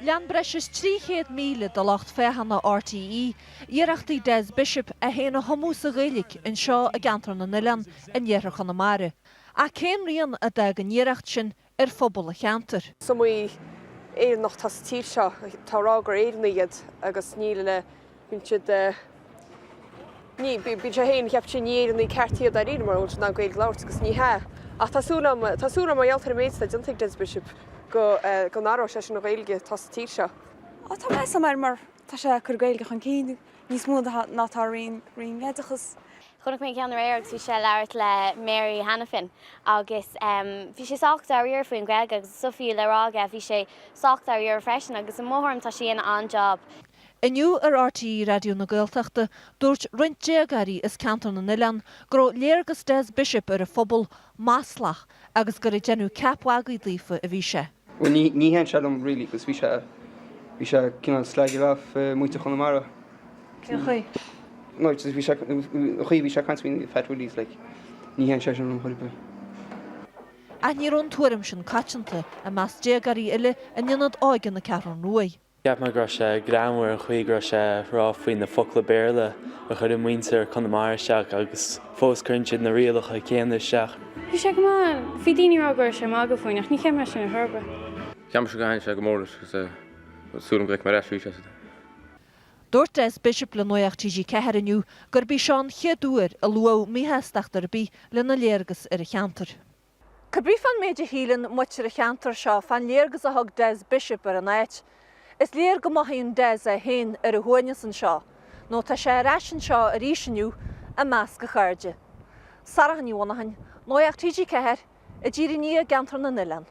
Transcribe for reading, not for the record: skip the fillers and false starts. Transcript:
Lean breis is 300,000 de lucht féachana RTÉ iarrachtaí Des Bishop é féin a thumadh sa Ghaeilge anseo i gCeantar na nOileán in iarthar Chonamara. Ach cén rian a d'fhág an iarracht sin ar phobal an cheantair? Is iomaí Éireannach atá sa tír seo atá ag rá gur Éireannaigh iad agus níl, bíonn siad, ní, bíonn sé féin, cheap sé ní Éireannaigh ceart iad dáiríre mura bhfuil siad in ann Gaeilge a labhairt agus ní hea. Ach tá súil agam, tá súil agam mar gheall ar an méid atá déanta ag Des Bishop go, go n-athróidh sé sin an Ghaeilge atá sa tír seo. Á tá meas agam air mar tá sé ag cur Gaeilge chun cinn níos mó ná atá Roinn, Roinn Oideachais. Chonaic mé an ceann aréir agus bhí sé ag labhairt le Mary Hanafin agus bhí sé sách dáiríre faoin Ghaeilge agus is fiú le rá aige bhí sé sách dáiríre freisin agus i mo thuairim tá sé ag déanamh an-job. Inniu ar RTÉ Raidió na Gaeltachta, dúirt roinnt déagóirí as Ceantar na nOileán go raibh léargas Des Bishop ar an phobal maslach agus gur ag déanamh ceap mhagaidh daofa a bhí sé. Bhuel ní ní thaitin sé liom really cos bhí sé bhí sé cineál slagging off muintir Chonamara. Cén chaoi? No just bhí sé an chaoi a bhí sé ag caint faoi na Fat Willies like ní thaitin sé sin liom chor ar bith. Ach ní raibh an tuairim sin coitianta i measc déagóirí eile in Ionad Óige na Ceathrún Ruaidh. Cheap mé go raibh sé greannmhar an chaoi go raibh sé ag rá faoi na focla Béarla a chuireann muintir Chonamara isteach agus fós cuireann siad na rialacha céanna isteach. Bhí sé go maith. Bhí daoine ag rá go raibh sé ag magadh fúinn ach ní cheap mé sin ar chor ar bith. Cheap mise gur thaitin sé go mór leis agus tá súil agam go bhfeicfidh mé ar ais arís é. Dúirt Des Bishop le Nuacht TG4 inniu gurb í seo an chéad uair a luadh míshástacht ar bith lena léargas ar an cheantar. Cibé fán méid a shíleann muintir an cheantair seo fán léargas a thug Des Bishop ar an áit, is léir go mothaíonn Des é féin ar a shuaimhneas anseo, nó tá sé ar ais anseo arís inniu i measc a chairde. Sarah Ní Mhonacháin, Nuacht TG4, i dTír an Fhia i gCeantar na nOileán.